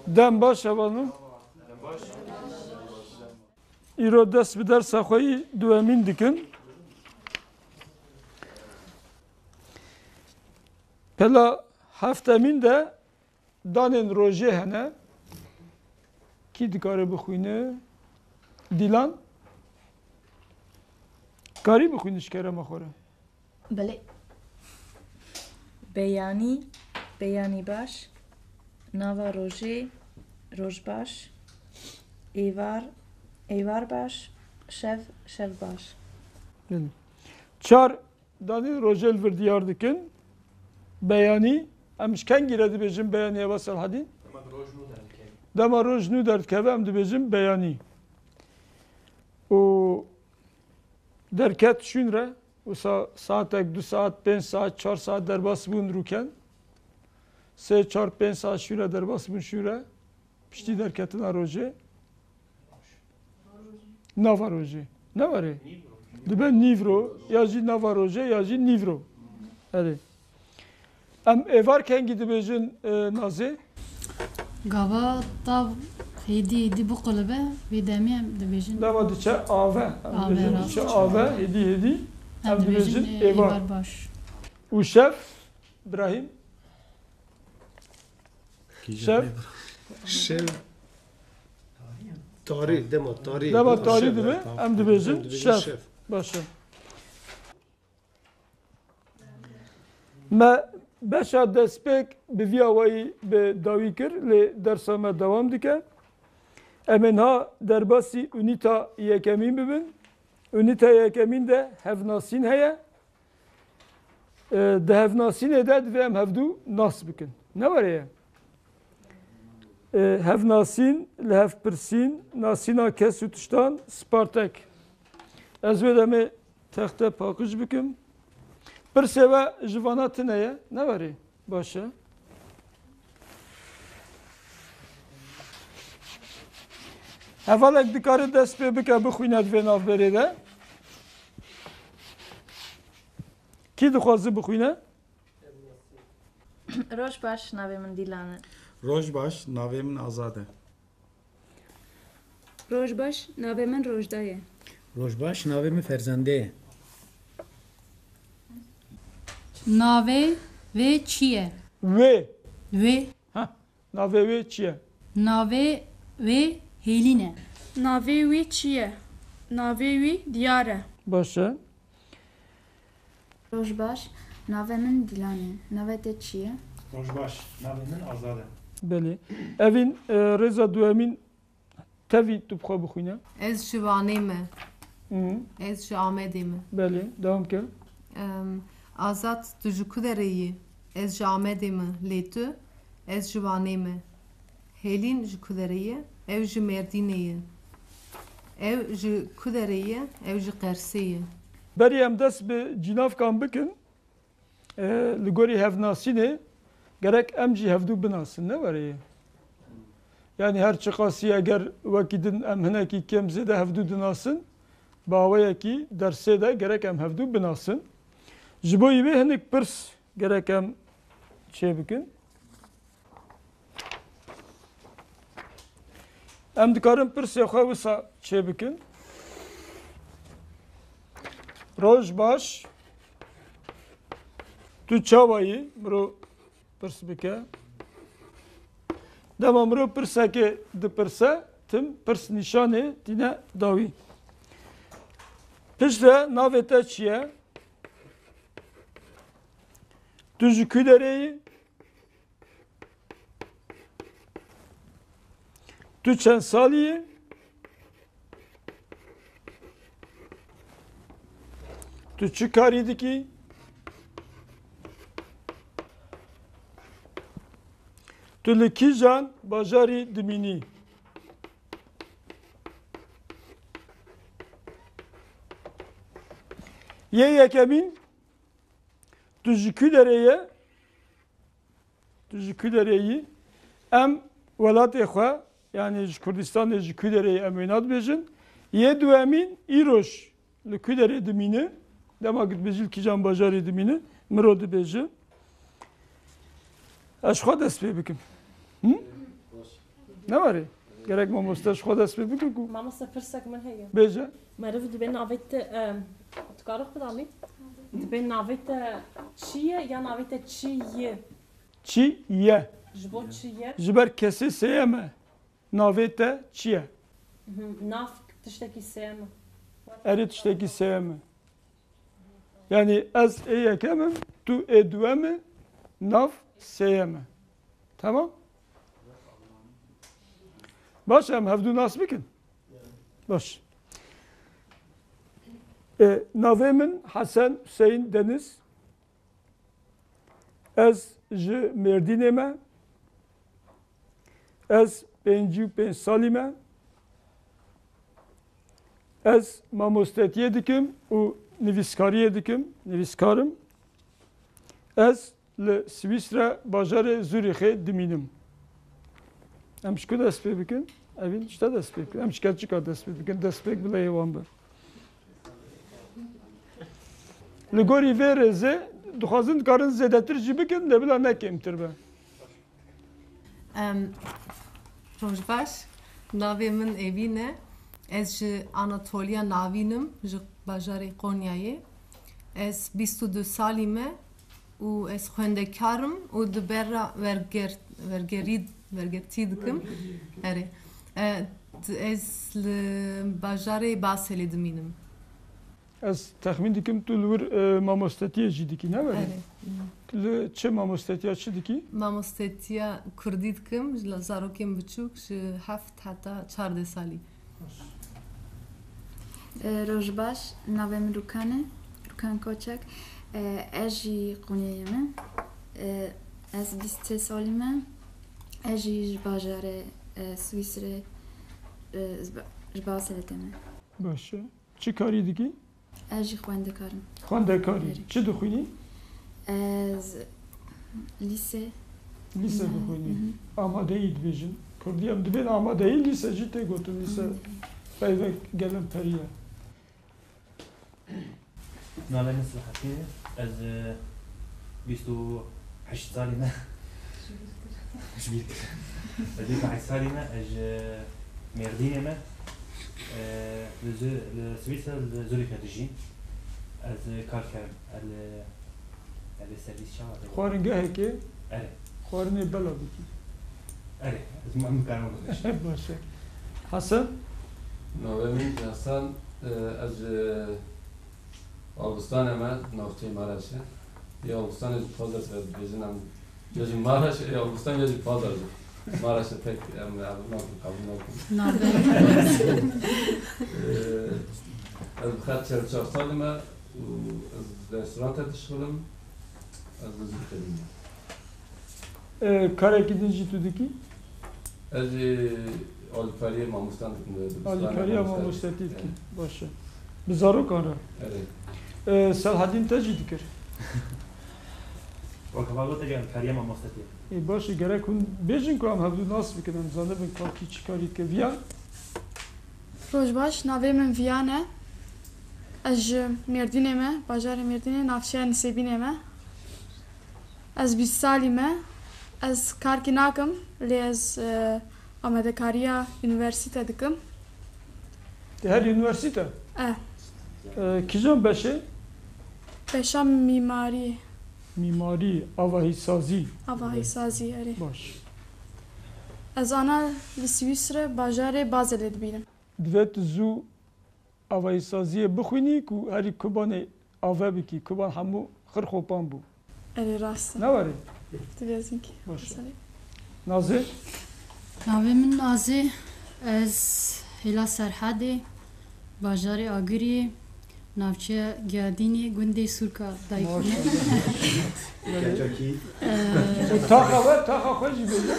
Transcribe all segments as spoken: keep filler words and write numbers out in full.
Dem baş hevalno. Îro dest bi dersa xwe yî duwemîn dikin. Pela heftemîn de danên rojê hene. Kî dikare bixwîne? Dîlan? Karî bixwîne ji kerema xwe re. Belê. Beyanî, beyanî baş, nava rojê, roj baş, êvar, êvar baş, şev, şev baş. Belê. Çar danî rojê li vir diyar dikin. Beyanî, em ji kengî re dibêjin beyanî, Eva Selhedîn? Dema roj nû derdikeve, em dibêjin beyanî. Û derket şûn re, wisa saatek, du saat, pênc saat, çar saat derbas bûn rûken. Sê, çar, pênc saat şûn re derbas bûn şûn re. Piştî derketina rojê. Nava rojê. Ne were? Dibe nîvro, ya jî nava rojê, ya jî nîvro. Erê. Em êvar kengî dibêjin, e, Nazê? Gava tav hêdî hêdî biqulebe, vê demê em dibêjin. Dema diçe ave. Em Ave, dibêjin rast. Diçe ave, hêdî hêdî. Em Em dibêjin, dibêjin, e, êvar. Êvar baş. Û şev, Brahîm? Şev? Şev. Tarî, dema tarî. Dema tarî Şev, dibe, tamam. Em dibêjin, em dibêjin şev. Şev. Baş e. Me beşa destpêk bi vî awayî bi dawî kir, lê dersa me dewam dike. Em ê niha derbasî unîta yekemîn bibin. Unîta yekemîn de hevnasîn heye. E, di hevnasînê de divê em hevdû nas bikin. Ne were ye? E, hevnasîn, lihevpirsîn, nasîna kes û tiştan, Spartek. Ez wê demê texte paqij bikim. Pirsê we ji vana tune ye, ne werê? Baş e. Hevalek dikare dest pê bike, bixwîne di vê navberê de. Kî dixwaze bixwîne? Roj baş, navê min Dîlan e. Roj baş, navê min Azad e. Roj baş, navê min Rojda ye. Roj baş, navê min Ferzende ye. Navê wê çi ye? Wê. Wê. Ha, navê wê çi ye? Navê wê Hêlîn e. Navê wê çi ye? Navê wê Diyar e. Baş e. Roj baş, navê min Dîlan e. Navê te çi ye? Roj baş, navê min Azad e. Belê. Evîn, e, rêza duemîn tevî tu bi xwe bixwîne. Ez ji Wanê me. Hı. Ez ji Amedê me. Belê, dewam ke. Em, Azad, tu ji ku derê yî? Ez ji Amedê me. Lê tu? Ez ji Wanê me. Hêlîn ji ku derê ye? Ew ji Mêrdînê ye. Ew ji ku derê ye? Ew ji Qersê ye. Berî em dest bi cînavkan bikin, e, li gorî hevnasînê gerek em jî hevdû binasin, ne were ye? Yanî her çiqasî eger wekî din em hinekî kêm zêde hevdû dinasin, bi awayekî dersê de gerek em hevdû binasin. Ji bo yî wê hinek pirs gerek em çêbikin. Em dikarin pirsê xwe wisa çêbikin. Roj baş. Tu çawa yî? Mirov pirs bike. Dema mirov pirsekê dipirse, tim pirs nîşanê tîne dawî. Piştre navê te çi ye? Tu ji ku derê yî? Tu çend salî yî? Tu çi karî dikî? Tu li kîjan bajarî dimînî? Yê yekemîn, tu ji ku derê ye? Tu ji ku derê yî? Em welatê xwe, yanî ji Kurdistanê ji ku derê ye, em wêna dibêjin. Yê duemîn, îroj li ku derê dimîne? Dema ku dibêjî li kîjan bajarê dimîne, mirov dibêje. Ez ji xwe dest pê bikim. Hı? Ne warê? Gerek mamoste ji xwe dest pê bike ku. Mamoste, pirsek min heye. Bêje. Meriv dibê navê te, em, tu kar xwe damî? Dibê navê te çi ye ya navê te çi ye? Çi ye? Ji bo çi ye? Ji ber kesê sêyem e. Navê te çi ye? Mhm, nav tiştekî sêyem e. Erê tiştekî sêyem e. Yani ez ê yekem im, tu ê duwem î, nav sêyem e. Tamam? Baş, em hevdu nas bikin. Baş. E, navê min Hesen Hüseyin Deniz. Ez ji Mêrdînê me. Ez pêncî û pênc salî me. Ez mamostetiyê dikim û nivîskariyê dikim, nivîskar im. Ez li Swîsre bajarê Zurîxê dimînim. Em ji ku dest pê bikin? Evîn ji te dest pê bikin. Em ji keçika dest pê bikin. Destpêk bila yê wan be. Li gorî vê rêzê dixwazin dikarin zêdetir jî bikin, lê bila ne kêmtir be. Em, roj baş, navê min Evîn e. Ez ji Anatoliya Navîn im, ji bajarê Qonyayê. Ez bîst û du salî me û ez xwendekar im û di ber re werger-, wergerî-, wergertî dikim. Erê. E, d-, ez li bajarê Baselê dimînim. Ez texmîn dikim tu li wir, e, mamostetiyê jî dikî, ne werî? Erê. Li çi mamostetiya çi dikî? Mamostetiya kurdî dikim, ji la zarokên biçûk ji heft heta çardeh salî. E, roj baş, navê min Rûkan e, Rûkan Koçak. E, ez jî Qonyayê me. E, ez bîst sê salî me. Ez jî ji bajarê, e, Swîsrê, e, ji ba-, ji Baselê me. Baş e. Çi karî dikî? Ez jî xwendekar im. Xwendekarî. Erê. Çi dixwînî? Ez lîse. Lîse dixwînî. Mhm. Amadeyî dibêjin. Kurdî em dibên amadeyî, lîse jî tê gotin. Lîse peyvek gelin periye. Navê min Selahattin e. Ez, e, bîst û heşt salî me. Ji bîr kir. Ez bîst û heşt salî me, ez ji Mêrdînê me. E, li Zü-, li Swîsra, li Zurîxê dijîm. Ez, e, kar kerim. Ez li, ez li servîs çawa tê? Xwaringehekê. Erê. Xwarinê bela bikî. Erê, ez ma-, em karima bibêjin. Baş e. Hesen? Navê min Hesen, e, ez ji Albistanê me, navçeyê Maraşê. Yê Albistanê jî Pazarcik dibêjin em. Ya jî Maraş, yê Albistanê ya jî Pazarcik. Maraşê pek em ê ev nakin, qebûl nakin. Navê. Ee, ez bi xet çel çar salî me û ez restorante dişixulim. Ez li Zurîxê dimînim. E, karekî din jî tu dikî? Ez jî alîkariyê mamostan dikim, dibistanê. Alîkariya mamostetî dikî. Evet. Baş e. Bi zarokan re. Evet. E, Selhedîn te jî dikir. Weke vagotê em kariya mamostetî. E, baş e, gerek hûn bêjin ku em hevdu nas bikin, em zanibin ka kî çi karî dike. Viyan? Roj baş, navê min Viyan e. Ez ji Mêrdînê me, bajarê Mêrdînê, navçeya Nisêbînê me. Ez bîst salî me. Ez karkî nakim, lê ez, e, amadekariya unîversîte dikim. Te her unîversîte? E. E, kîjan beşê? Beşa mîmarî. Mîmarî, avahîsazî. Avahîsazî, erê. Baş. Ez ana li Swîsre, bajarê Bazelê dibînim. Divê tu zû avahîsaziyê bixwînî ku herî Kubanê ave bikî. Kuban hemû xirxopan bû. Erê, rast e. Ne warê? Divê zînkî. Baş e. Baş e. Nazê? Navê min Nazê. Ez hêla Serhedê, bajarê Agiriyê, navçeya Giyadînê, gundê Sûrka dayik min e. Maşallah. Keçakî. Ee, Û taxa we, taxa xwe jî bêje.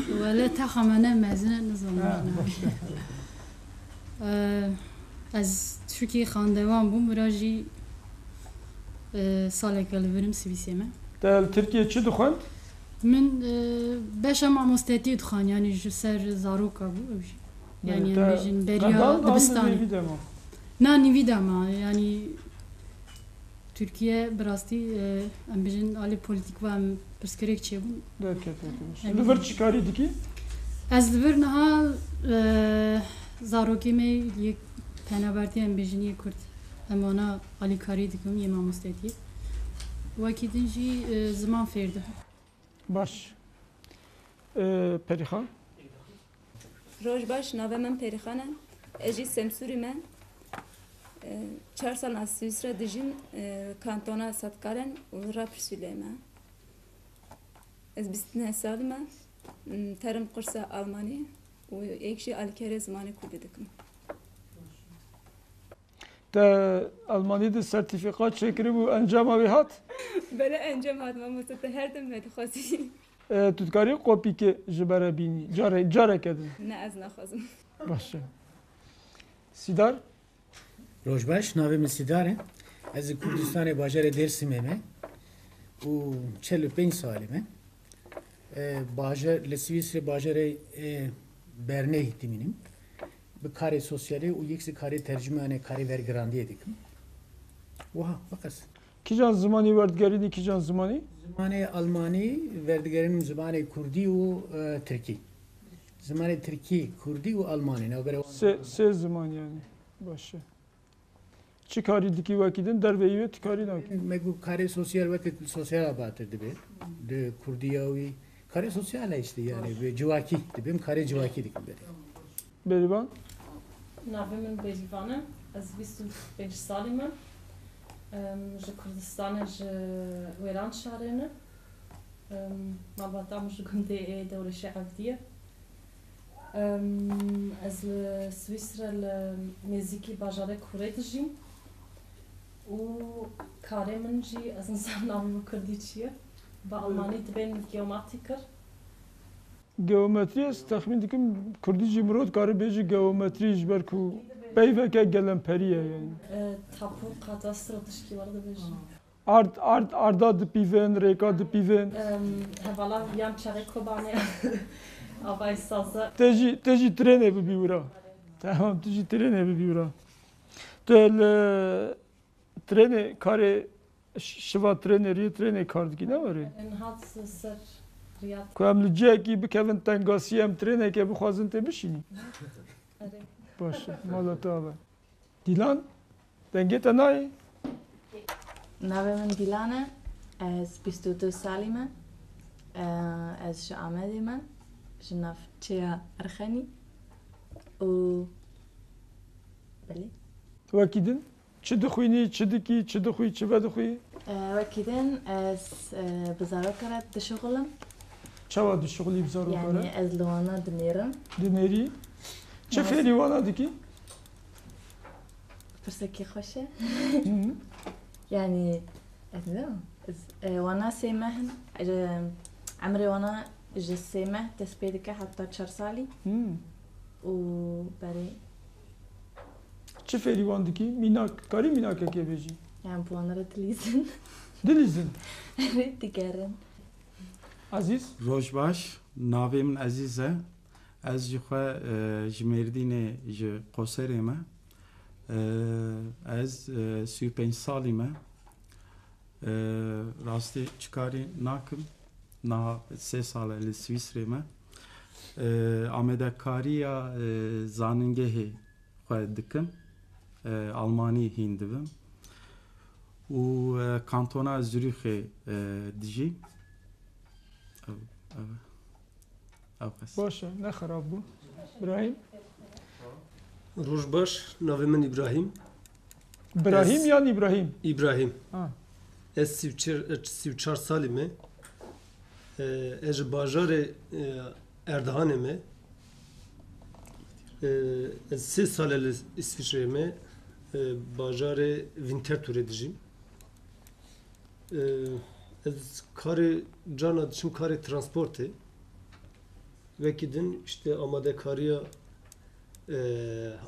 Wele taxa me ne mezin e, nizanim Ha, jî navê. Baş e. Ee, ez Tirkiyeyê xandewan bûm, vira jî, e, saleke li vir im Swîsê me. Te li Tirkiyê çi dixwend? Min, e, beşa mamostetiyê dixwend, yanî ji ser zaroka bû ew jî. Belê. Yanî em bêjin beriya dibistanê. Te qedan an nîvî dema? Na, nîvî dema, yanî Tirkiye bi rastî, e, em bêjin alî polîtîk ve em pirsgirêk çêbûn. Derketiye. Em Li vir çi karî dikî? Ez li vir niha, e, zarokê me yê penabertî em bêjin yê Kurd. Em wana alîkarî dikim yê mamostetiyê. Wekî din jî, e, ziman fêr dibim. Baş. E, Perîxan? Roj baş, navê min Perîxan e. Ez jî Semsûrî me. E, çar sal ez Swîsra dijîm, e, kantona Satkaren û Rapperswil-ê me. Ez bîst û neh salî me. Terim qursa Almanî û êk jî alîkarê zimanê kurdî dikim. Te Almanî de sertîfîka çêkiribû, encama wî hat? Belê, encam hat, mamoste, te her tim me dixwazî. E, tu dikarî kopîkê ji bere bînî? Care-, careke din. Ne, ez naxwazim. Baş e. Sîdar? Roj baş, navê min Sîdar e. Ez li Kurdistanê bajarê Dêrsimê me û çel û pênc salî me. E, bajar, li Swîsrê bajarê, e, Bernê dimînim. Bi karê sosyalê û yek jî karê tercümanê, karê vergirandiyê dikim. Wiha, biqas. Kîjan zimanî werdigerînî, kîjan zimanî? Zimanê Almanî werdigerînim, zimanê Kurdî û, e, Tirkî. Zimanê Tirkî, Kurdî û Almanî. Navbera wan Sê, sê ziman yani. Baş e. Çi karî dikî wekî din? Derveyî wê tu karî nakî? Me got karê sosyal weke sosyal abatir dibe. Di kurdiya wî karê sosyal e işte yani. Bi civakî dibim, karê civakî dikim berê. Bêrîvan? Navê min Bêrîvan e. Ez bîst û pênc salî me. Em, ji Kurdistanê, ji Wêranşarê me. Em, malbata min ji gundê ê Dewrêşê Evdî ye. Em, ez li Swîsre li nêzîkî bajarê Kurê dijîm û karê min jî, ez nizanim navê bi kurdî çi ye, bi almanî dibên geomatikir. Geometrî, ez texmîn dikim kurdî jî mirov dikare bêje geometrî, ji ber ku peyveke gelemperî ye yani. E, tapu, kadastro tişkî were dibêjin. Ard, ard, arda dipîvin, rêka dipîvin. Em, hevala yan çaxê Kobanê. Avayî saze. Te jî, te jî trênê bibî wira. Tamam, tu jî trênê bibî wira. Tu li trênê karê, ş-, şiva trênê, riyê trênê kar dikî, ne were? Em hat ser riyat. Ku em li cihekî bikevin tengasî, em trêneke bixwazin tê bişînî. Erê. Baş e, mala te ava. Dîlan, dengê te nayê? Navê min Dîlan e. Ez bîst û du salî me. Ee, ez ji Amedê me. Ji navçeya Erxenî. Û belê. Wekî din? Çi dixwînî, çi dikî, çi dixwî, çi vedixwî? Ee, wekî din ez, e, bi zaroka re dişuxilim. Çawa dişuxilî bi zaroka re? Yani ez li wana dinêrim. Dinêrî? Çi Nas- fêrî wana dikî? Pirsekî xweş e. Hı hı. Yani, ez nizanim. Ez, e, wana sê meh in, e, emrê wana ji sê meh dest pê dike heta çar salî. Hı. Û berê. Çi fêrî wan dikî? Mînak, karî mînakekê bêjî? Yani, bi wan re dilîzin. Dilîzin? Erê, digerin. Ezîz? Roj baş, navê min Ezîz e. Ez jî xwe, e, ji Mêrdînê, ji Qoserê me. E, ez, e, sî û pênc salî me. E, rastî çi karî nakim. Niha sê sal e li Swîsrê me. E, amadekariya, e, zanîngehê xwe dikim. E, Almanî hîn dibim. Û, e, kantona Zurîxê, e, dijî. Ev, ev, ev qas. Baş e, ne xerab bû. Brahîm? Roj baş, navê min Îbrahîm. Birahîm Ez yan Îbrahîm? Îbrahîm. Ha. Ez sî û çar, sî û çar salî me. E, ez ji bajarê, e, Erdihanê me. E, ez sê sal e li Îsviçreyê me. E, bajarê Winterthurê dijîm. E, ez karê carna diçim karê transportê. Wekî din işte amadekariya, e,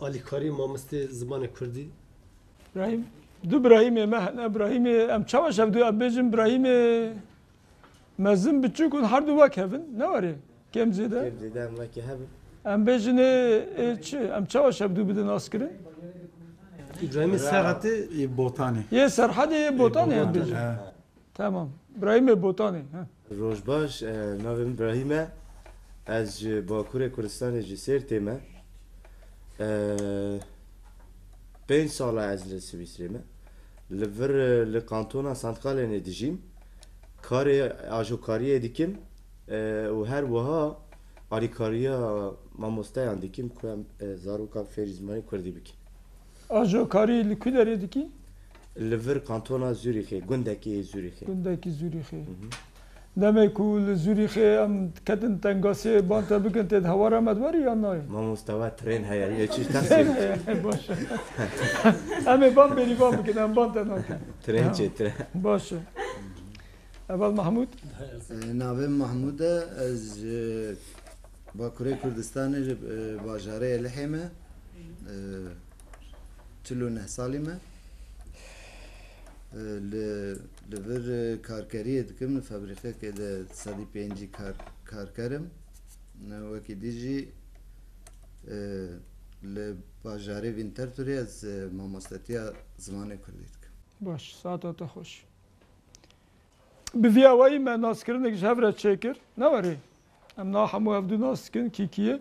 alîkarî mamostê zimanê kurdî. Brahîm, du Brahîmê me hene. Brahîmê, em çawa şev du, em bêjin Brahîmê mezin biçûk hûn her du wek hev in, ne were? Kêm zêde? Kêm zêde em wekî hev in. Em bêjin ê, ê çi? Em çawa şev du bidin naskirin? Îbrahîmê Serhatê. Yê Botanê. Yê Serhatê, yê Botanê em Botanê. Bêjin. He. Tamam. Brahîmê Botanê. He. Roj baş, e, navê min Brahîm e. Ez ji Bakurê Kurdistanê, ji Sêrtê me. Eee, pênc sala ez li Swîsrê me. Li vir, li kantona Santkalenê dijîm. Karê ajokariyê dikim, eee, û her wiha alîkariya mamosteyan dikim ku em, eee, zarokan fêrî zimanê kurdî bikin. Ajokarî li ku derê dikî? Li vir kantona Zurîxê, gundekî Zurîxê. Gundekî Zurîxê. Hı hı. Demê ku li Zurîxê em ketin tengasê ban te bikin, tê di hewara me de werî yan nayê? Mamoste, we tren heye, yê çi Tren heye, baş e. Em ê ban bêrîvan bikin, em ban te nakin. Tren Ha. çê, tren. Baş e. Eval Mahmûd? E, navê min Mahmûd e, ez ji Bakurê Kurdistanê, ji, e, bajarê Elihê me. E, çil û neh salî me. E, li, li vir, e, karkeriyê dikim, li fabrîkekê de sedî pêncî kar, karker im. Ne wekî dî jî, e, li bajarê Winterthurê ez, e, mamostetiya zimanê kurdî dikim. Baş, saeta te xweş. Bi vî awayî me naskirinek ji hev re çêkir. Ne werê? Em na hemû hevdu nas dikin, kî kî ye.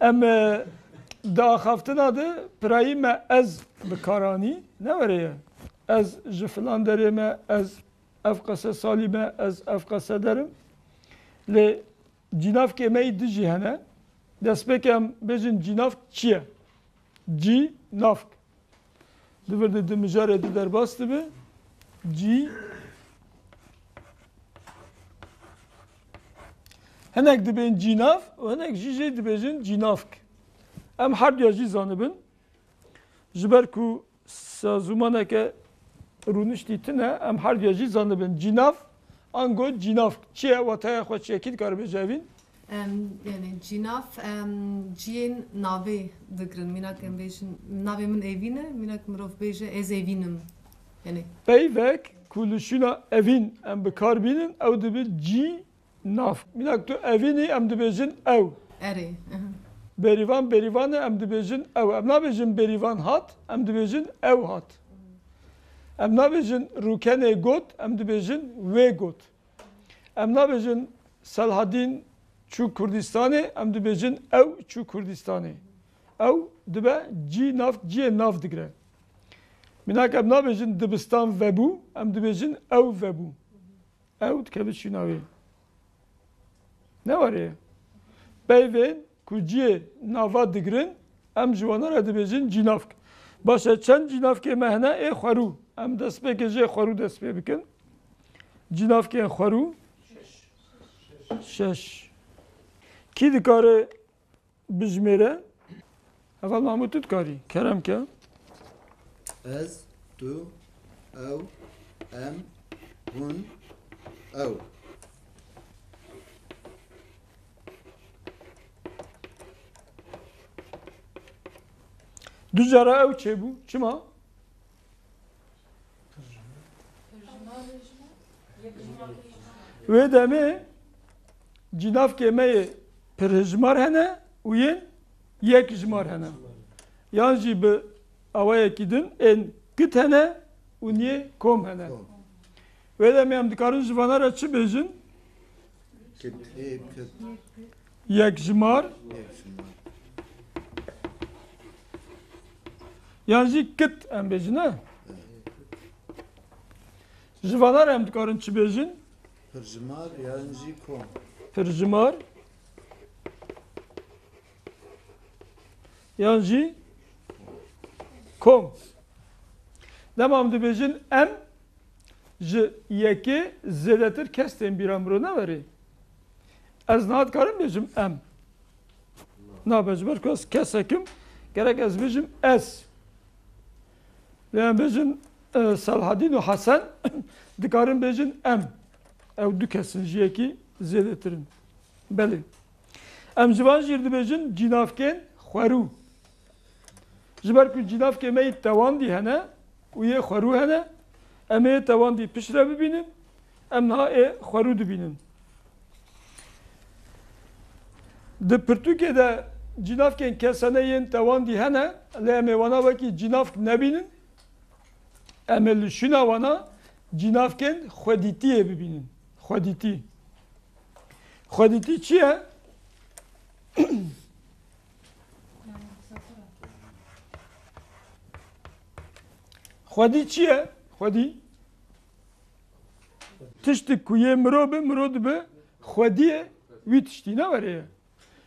Em, e, di axaftina de pirayî me ez bi kar anî. Ne werê ye? Ez ji filan derê me, ez ev qese salî me, ez ev qese derim. Lê cînavkê me yî dijî hene. Destpêkê em bêjin cînavk çi ye? Cî navk. Di vir de di mijarê di derbas dibe. Cî. Hinek dibên cînav û hinek jî jê dibêjin cînavk. Em herduya jî zanibin. Ji ber ku sazûmaneke rûniştî tune, em herduya jî zanibin. Cînav ango cînavk çi ye? Wataya xwe çi ye? Kî dikare bêje evîn? Em, yani cînav, em, ciyên navê digirin. Mînak em bêjin, navê min Evîn e, mînak mirov bêje ez Evîn im. Yani Peyvek ku li şûna evîn em bi kar bînin, ew dibe cî nav. Mînak tu evîn î, em dibêjin ew. Erê. Bêrîvan, bêrîvan e, em dibêjin ew. Em nabêjin bêrîvan hat, em dibêjin ew hat. Em nabêjin rûkenê got, em dibêjin wê got. Em nabêjin Selhadîn çû Kurdistanê, em dibêjin ew çû Kurdistanê. Ew dibe cî nav, ciyê nav digire. Mînak em nabêjin dibistan vebû, em dibêjin ew vebû. Ew dikeve şûna wê. Ne were ye? Peyvên ku ciyê nava digirin, em ji wana re dibêjin cînavk. Baş e, çend cînavkê me hene? Ê xwerû. Em destpêkê jê xwerû dest pê bikin. Cînavkên xwerû şeş. Kî dikare bijmêre? Heval Mahmûd, tu dikarî. Kerem ke. Ez, tu, ew, em, hûn, ew. Du cara ew çêbû. Çima? Wê demê cînavkê me yê pirhijmar hene û yên yekjimar hene. Yan jî bi awayekî din ên kit hene û niyê kom hene. Kom. Wê demê em dikarin ji vana re çi bêjin? Kit. Ê, kit. Yekjimar. Yekjimar. Yan jî kit em bêjin, ne? Ji vana re em dikarin çi bêjin? Pirjimar yan jî kom. Pirjimar. Yan jî kom. Dema em dibêjin em, ji yekê zêdetir kes tên bîra miro, ne werê? Ez niha dikarim bêjim em. Nabe, ji ber ku ez kesek im, gerek ez bêjim ez. Lê em bêjin, e, Selhadîn û Hesen dikarin bêjin em. Ew du kes in, ji yekî zêdetir in. Belê. Em ji van jî dibêjin cînavkên xwerû. Ji ber ku cînavkê me yê tewandî hene û yê xwerû hene, em ê yê tewandî piştre bibînin, em niha ê xwerû dibînin. Di pirtûkê de cînavkên kesane yên tewandî hene, lê em ê wana wekî cînavk nebînin. Em ê li şûna wana cînavkên xwedîtiyê bibînin. Xwedîtî. Xwedîtî çi ye? Xwedî çi ye? Xwedî tiştik ku yê mirov bi, mirov dibe xwediyê wî tiştî, ne were ye.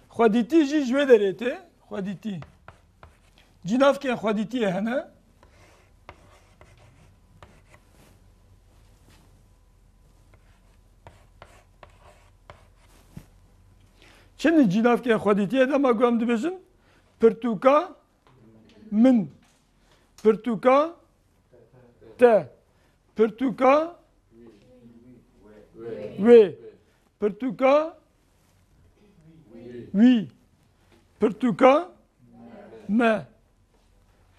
Xwedîtî jî ji wê derê tê, xwedîtî. Cînavkên xwedîtiyê hene. Çi ne cînavkên xwedîtiyê, dema ku em dibêjin pirtûka min, pirtûka te, pirtûka wê, pirtûka wî, pirtûka me,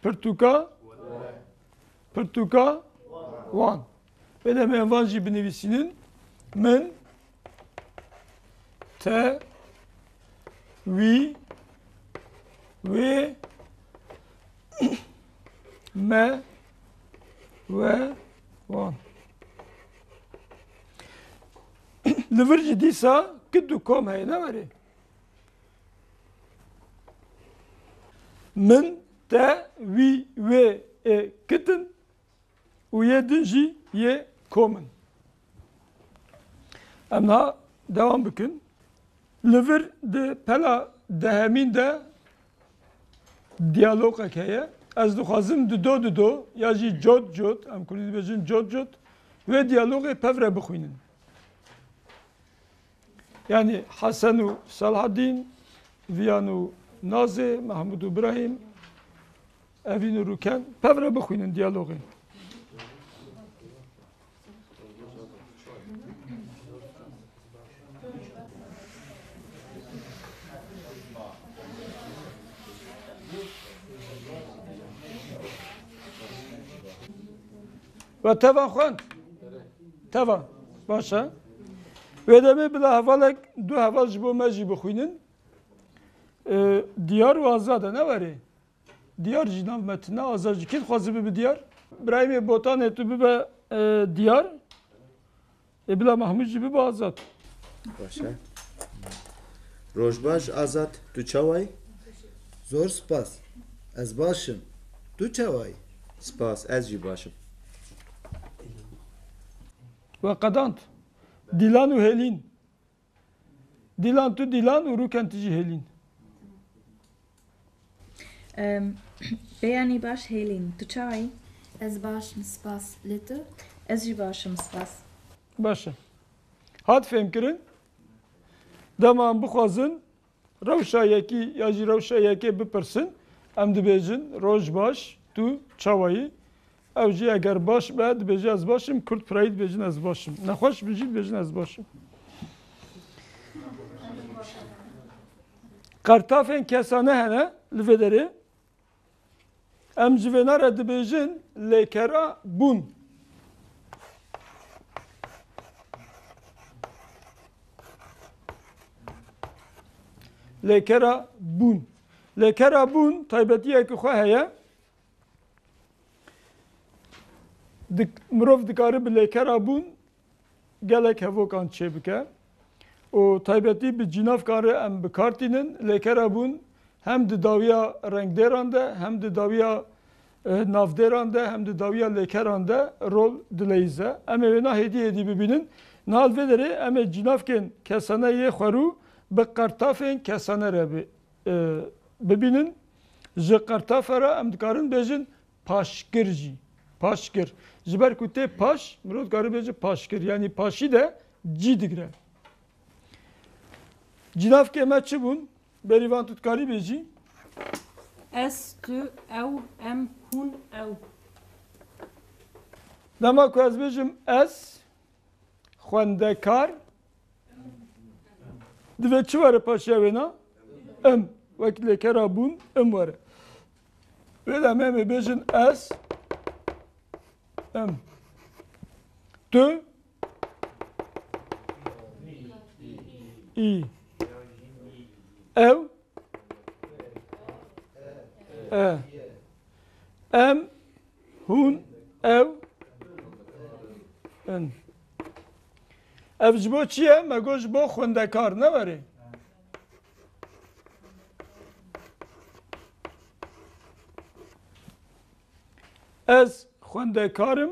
pirtûka, pirtûka wan. Wê demê em van jî binivîsînin. Min, te, wî, wê, me, we, wan. Li vir jî dîsa kit û kom heye, ne were? Min, te, wî, wê, ê, kit in û yê din jî yê kom in. Em niha dewam bikin. Li vir di pela dehemîn de diyalogek heye. Ez dixwazim dido dido ya jî cot cot, em kurdî dibêjin cot cot, wê diyalogê pev re bixwînin. Yanî Hesen û Selahedîn, Viyan û Nazê, Mehmûd û Birahîm, Evîn û Rûken, pev re bixwînin diyalogê. We tevan xwend? Tevan. Baş e. Wê demê bila hevalek, du heval ji bo me jî bixwînin. Ee, Diyar û Azad e, ne were? Diyar jî nav metine, Azad jî. Kî dixwaze bibe Diyar? Birahîmê Botanê tu bibe, e, Diyar. Ê bila Mehmûd jî bibe Azad. Baş e. Roj baş Azad, tu çawa yî? Zor spas. Ez baş im. Tu çawa yî? Spas, ez jî baş im. We qedand. Dîlan û Hêlîn. Dîlan, tu Dîlan û Rûken, tu jî Hêlîn. Em, Beyanî baş Hêlîn. Tu çawa yî? Ez baş im, spas. Lê tu? Ez jî baş im, spas. Baş e. Hat fêhmkirin? Dema em bixwazin rewşa yekî ya jî rewşa yekê bipirsin, em dibêjin, roj baş, tu çawa yî? Ew jî eger baş be, dibêje, ez baş im, kurd pirayî dibêjin, ez baş im. Nexweş bi jî dibêjin, ez baş im. Qertafên kesane hene li vê derê. Em ji vêna re dibêjin lêkera bûn. Lêkera bûn. Lêkera bûn taybetiyeke xwe heye. Dik-, mirov dikare bi lêkera bûn gelek hevokan çêbike û taybetî bi cînavkan re em bi kar tînin. Lêkera bûn hem di dawiya rengdêran de hem di dawiya, e, navdêran de hem di dawiya lêkeran de rol dileyîze. Em ê wêna hêdî hêdî bibînin. Niha li vê derê em ê cînavkên kesane yê xwerû bi qertafên kesane re bi, e, bibînin. Ji qertafa re em dikarin bêjin paşkir jî. Paşkir. Ji ber ku tê paş, mirov dikare bêje paşkir. Yanî paşî de cî digre. Cînavkê me çi bûn? Berîvan, tu dikarî bêjî? Ez, tu, ew, em, hûn, ew. Dema ku ez bêjim ez, xwendekar, divê çi were paşiya wêna? Im. Wek lêkera bûn, im were. Wê demê em ê bêjin ez, im. Tu, î. Ew, e. Em, hûn, ew, in. Ev ji bo çi ye? Me got ji bo xwendekar, ne were? Ez xwendekar im.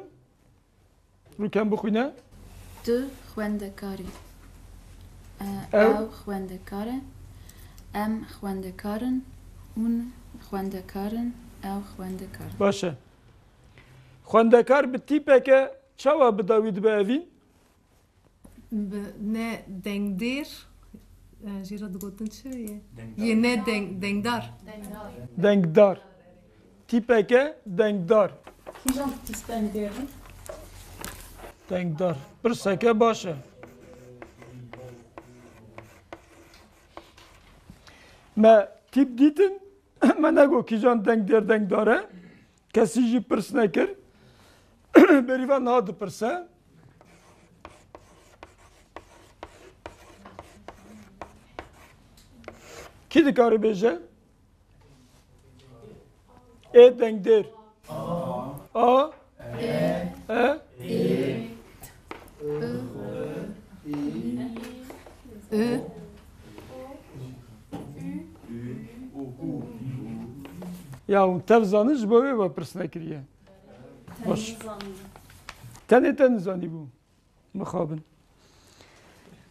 Rûken bixwîne. Tu xwendekar î. E, Ew. Ew xwendekar e. Em xwendekar in. Hûn xwendekar in. Ew xwendekar in. Baş e. Xwendekar bi tîpeke çawa bi dawî dibe evîn? Bi ne dengdêr, e, jê re digotin çi yê? Yê ne deng, dengdar. Dengdar. Tîpeke dengdar. Kîjan tîp dengdêr in? Dengdar. Pirseke baş e. Me tîp dîtin, me negot kîjan dengdêr dengdar e. Kesî jî pirs nekir. Berî van niha dipirse. Kî dikare bêje? Ê dengdêr. A. E. I. Ya hûn tev zanin ji bo wê we pirs nekiriye. Baş. Tenê te nizanîbû. Mixabin.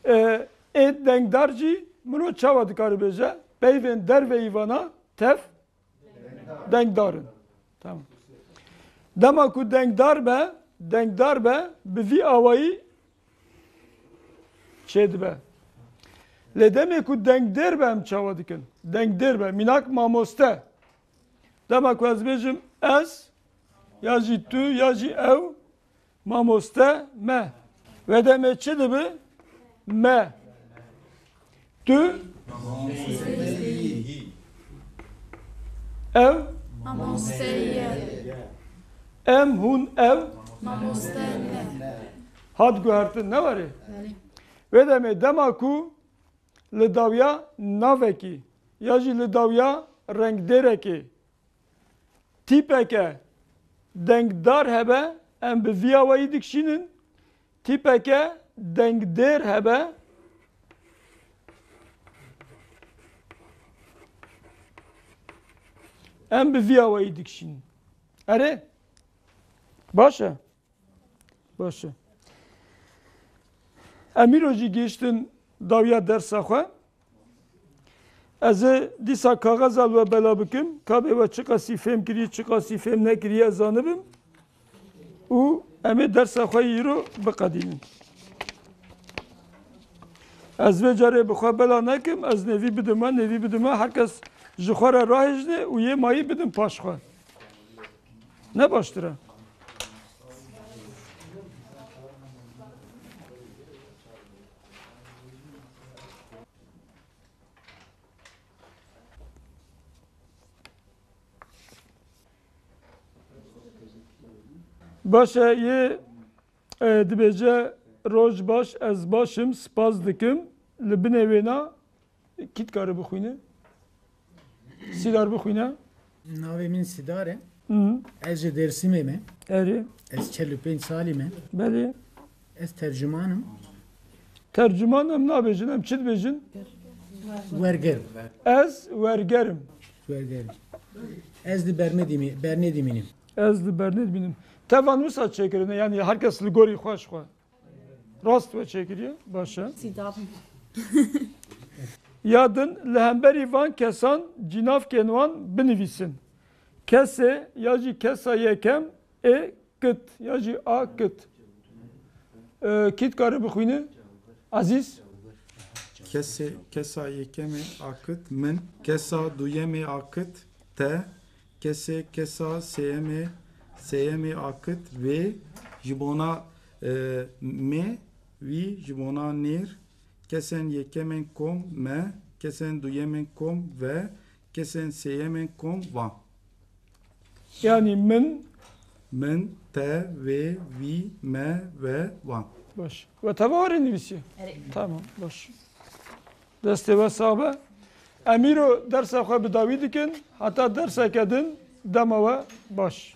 E, ê dengdar jî miro çawa dikare bêje? Peyvên derveyî vana tev dengdar in. Tamam. Dema ku dengdar be, dengdar be, bi vî awayî çêdibe. Lê demê ku dengdêr be em çawa dikin? Dengdêr be. Mînak mamoste. Dema ku ez bêjim ez, ya jî tu, ya jî ew, mamoste me. Wê demê çi dibi? Me. Tu? Ew? Mamosteye. Em, hûn, ew? Mamoste ne. Hat guhertin, ne were? Wê demê dema ku li dawiya navekî ya jî li dawiya rengdêrekê tîpeke dengdar hebe, em bi vî awayî dikişînin, tîpeke dengdêr hebe, em bi vî awayî dikişînin. Erê? Baş e. Baş e. Em îro jî gihiştin dawiya dersa xwe. Ez ê dîsa kaxeza li we bela bikim, ka bê we çiqasî fêm kiriye, çiqasî fêm nekiriye, ez zanibim. Û em ê dersa xwe yî îro biqedînin. Ez vê carê bi xwe bela nekim, ez nêvî bidim we, nêvî bidim we, her kes ji xwe re rahêjne û yê mayî bidin paş xwe. Ne baştir e? Baş e, yê, e, dibêje, "Roj baş, ez baş im, spas dikim." Li binê wêna kî dikare bixwîne? Sîdar bixwîne. Navê min Sîdar e. Hı. Ez ji Dêrsimê me. Erê. Ez çel û pênc salî me. Belê. Ez tercüman im. Tercüman em nabêjin, em çi dibêjin? Werger. Ez werger im. Werger. Ez di bernê dimî-, bernê dimînim. Ez li bernê dimînim. Tevan wisa çêkirine, yanî her kes li gorî xwe ji xwe. Rast we çêkiriye, baş e. Sîdar. Ya din, li hemberî van kesan cînavkên wan binivîsin. Kesê ya jî kesa yekem ê kit ya jî a kit. Ee, kî dikare bixwîne? Ezîz? Kesê, kesa yekemê a kit min. Kesa duyemê a kit te. Kesê, kesa sêyemê, sêyemê a kit vê. Ji bona, e, me, wî, ji bona nêr. Kesên yekemên kom me, kesên duyemên kom ve, kesên sêyemên kom van. Yanî min. Min, te, vê, vî, me, ve, van. Baş. We teva were nivîsiye? Erê. Tamam, baş. Destê we sax be. Em îro dersa xwe bi dawî dikin. Heta derseke din dema we baş.